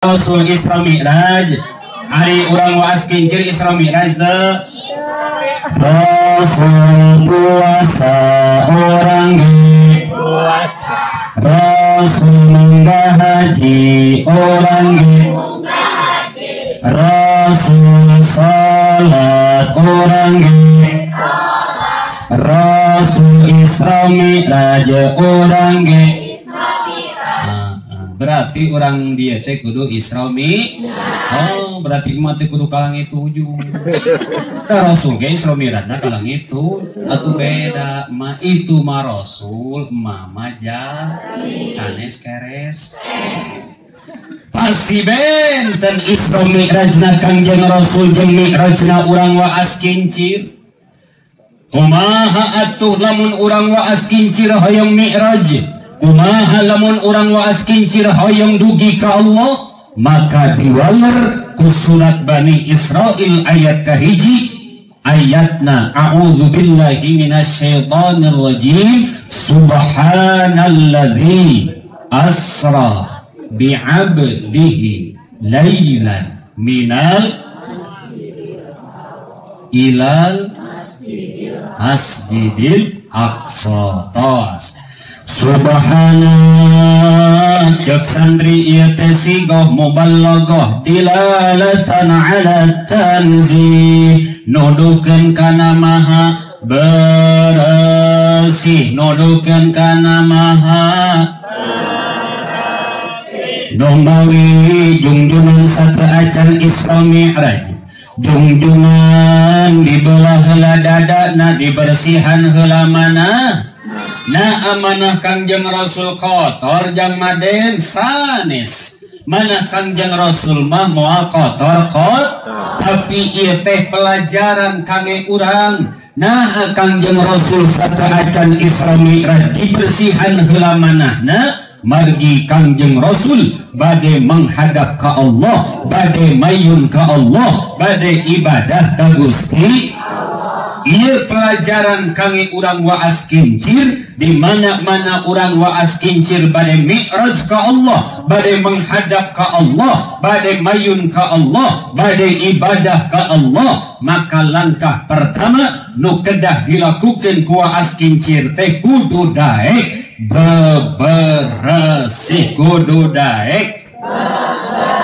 Rasul Isra Mi'raj. Ari urang waas kincir Isra Mi'raj teu? Rasul puasa orang ge puasa, Rasul munggah haji orang ge, Rasul salat orang ge, Rasul Isra Mi'raj orang ge. Berarti orang dia teh kudu Isra Mi'raj. Oh, berarti mah teh kudu ka langit tujuh. Tah Rasul ge Isra Mi'rajna ka langit tujuh. Atuh beda mah itu mah Rasul mah sanes keres. Pasti benten Isra Mi'rajna Kangjeng Rasul jeung Mi'rajna urang waas kincir. Kumaha atuh lamun urang waas kincir hoyong Mi'raj? Kumaha lamun urang waas kincir hoyong dugi ka Allah? Maka diwaler ku surat Bani Israil ayat kahiji ayatna a'udzubillahi minasyaitonir rajim subhanalladzi asra bi'abdihi lailan minal ilal masjidil aqsa. Tos subhana cek santri ieu teh sigoh muballaghah dilalatan ala tanzih nudukeun kana maha bersih nudukeun kana maha bersih numawi jungjungan sateuacan Isra Mi'raj jungjungan dibelah heula dadana dibersihan heula mana. Nah amanah Kangjeng Rasul kotor jang maden sanes. Manah Kangjeng Rasul mah moal kotor kot, tapi ieu teh pelajaran kangge urang. Nah Kangjeng Rasul sateuacan Isra Mi'raj dibersihan heula manahna margi Kangjeng Rasul bade menghadap ka Allah, bade mayun ka Allah, bade ibadah ka Gusti. Ieu pelajaran kangge urang waas kincir di mana-mana urang waas kincir bade mi'raj ka Allah, bade menghadap ka Allah, bade mayun ka Allah, bade ibadah ka Allah. Maka langkah pertama nu kedah dilakukeun ku waas kincir teh kudu daek beberesih, kudu daek beberesih.